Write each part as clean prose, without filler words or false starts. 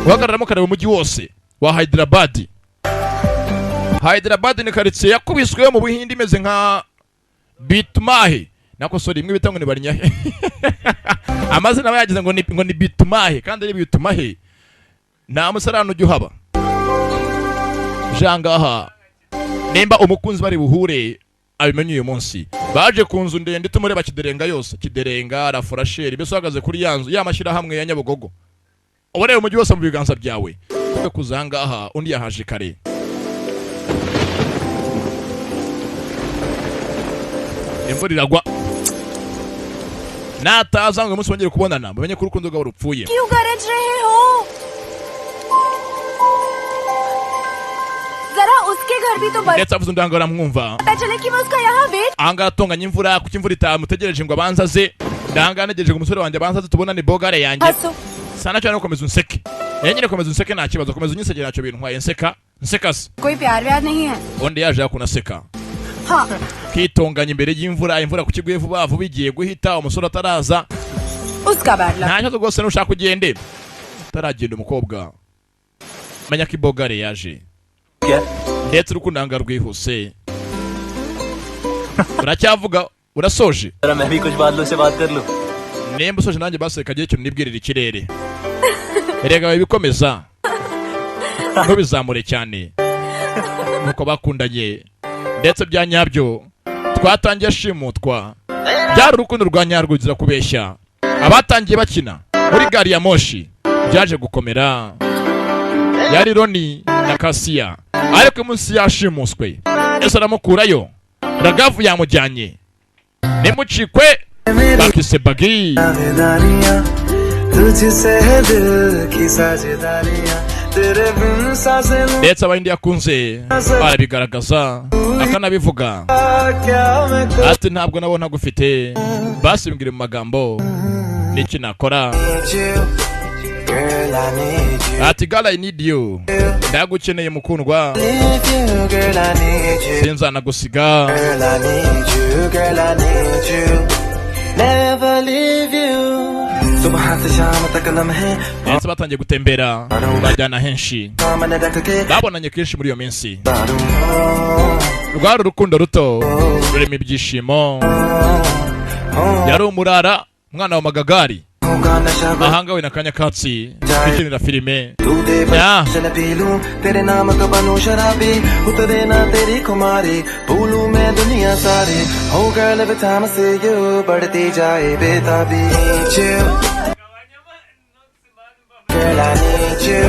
Uhagararamo ukareba umujyi wose wa Hyderabad. Hyderabad ni karitsiye yakubiswe mu Buhinde, imeze nka Bitumahe, nako sorry, imwe bita ngo ni Barinyahe. Amazina aba yagize ngo ni Bitumahe kandi ari Bitumahe. Nta musarani ujya uhaba. Jangaha nimba umukunzi bari buhure abimenye uyu munsi. Baje ku nzu ndende ituma ureba Kiderenga yose, Kiderenga, Rafurasheri, mbese uhagaze kuri ya nzu ya mashyirahamwe ya Nyabugogo, uba ureba umujyi wose mu biganza byawe. Kumbe kuza ahangaha undi yahaje kare. Imvura iragwa. Nataza ngo uyu munsi bongere kubonana, mumenye ko urukundo rwabo rupfuye. क्यों गरज रहे हो? जरा उसके घर भी तो Ndetse avuze undi ahangaha aramwumva. पता चले कि मैं उसका यहाँ wait Ahangaha atonganya imvura, kuko imvura itamutegereje ngo abanze aze. Ndahangaha ntegereje ngo umusore wanjye abanze aze tubonane, bogare yanjye. हंसो। Sana cyane, komeza unseke. Nyine komeza unseke, nta kibazo, komeza unyisekere, ntacyo bintwaye. Nseka, nseka se. कोई प्यार व्यार नहीं है। Undi yaje yakunaseka. हाँ। Kitonganya imbere y'imvura, imvura ku kiguye vuba vuba, igiye guhita umusore ataraza. उसका bad luck. Nta kibazo rwose, nushaka ugende. Utaragenda umukobwa menya ko ibogare yaje, ndetse urukundo rwihuse. Uracyavuga? Urasoje? जरा मैं भी कुछ बादलों से बात कर लूं। Nimba usoje nanjye baseka agiye ikintu nibwirira ikirere. Erega bikomeza ntubizamure cyane nuko bakundanye ndetse bya nyabyo. Twatangiye ashimutwa, byari urukundo rwa nyarwo ruzira kubeshya. Abatangiye bakina muri gari ya moshi byaje gukomera, yari Roni na Kasiya, ariko munsi yashimuswe ese aramukurayo. Ragavu yamujyanye. Nimucikwe bakise Bagi. दावेदारियां तुझसे है दिल की साझेदारियां तेरे बिन सांसें लूं Ndetse abahindi yakunze arabigaragaza akanabivuga. क्या मैं Ati ntabwo nabona ntagufite, basi mbwira mu magambo niki nakora. need you, girl, I need you. Ati girl, I need you, ndagukeneye mukundwa. Need you, girl, I need you. Sinzanagusiga. Girl, I need you, girl, I need you. Never leave you. सुबह से शाम तक लम्हे Ndetse batangiye gutembera bajyana henshi, सामने रख के babonanye kenshi muri iyo minsi. दारू Rwari urukundo ruto rurimo ibyishimo. Yari umurara, umwana wa Magagari. होगा नशा Ahanga we na Kanyakatsi bikinira filime. तू दे या। बचन पी लूं तेरे नाम का बनूं शराबी उतरे ना तेरी खुमारी भूलूं मैं दुनिया सारी हो girl, every time I see you बढ़ती जाए बेताबी। Need you, girl, I need you.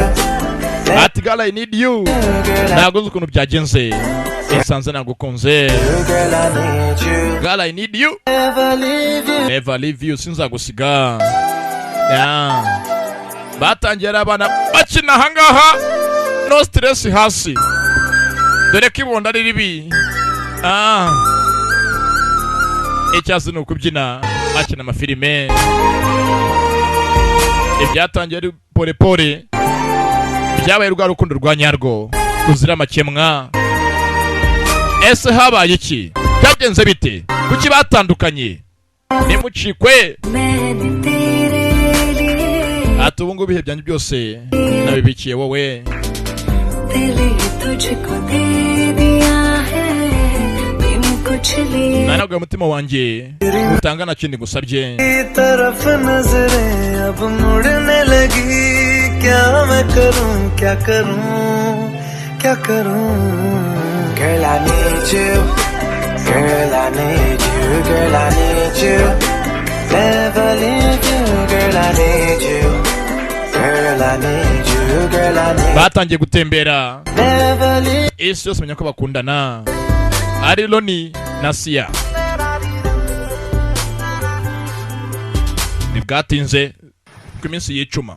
Ati girl, I need you. Girl, I Ntabwo nzi ukuntu byagenze, isanze nagukunze. Girl, I need you. Girl, I need you. Never leave you. Never leave you, sinzagusiga. Ya. Batangiye ari abana bakina ahangaha, no stress hasi, dore ko ibunda ari ribi. Ah. Icyazi ni ukubyina, bakina amafilime. Ibyatangiye ari pole pole byabaye rwa rukundo rwa nyarwo ruzira amakemwa. Ese habaye iki? Byagenze bite? Kuki batandukanye? Nimucikwe. मैंने तेरे लिए Ati ubu ngubu ibihe byanjye byose nabibikiye wowe. दिल ही तुझको दे दिया है बिन कुछ लिए। Nanaguye umutima wanjye utanga, nta kindi ngusabye. तरफ नजरें अब मुड़ने लगी क्या मैं करूं क्या करूं क्या करूं। Girl, I need you, girl, I need you, girl, I need you. Never leave you, girl, I need you, girl, I need you, girl, I need. Batangiye gutembera. Never leave. Isi yose menya ko bakundana, ari Loni na Siya. Ntibwatinze ku iminsi yicuma.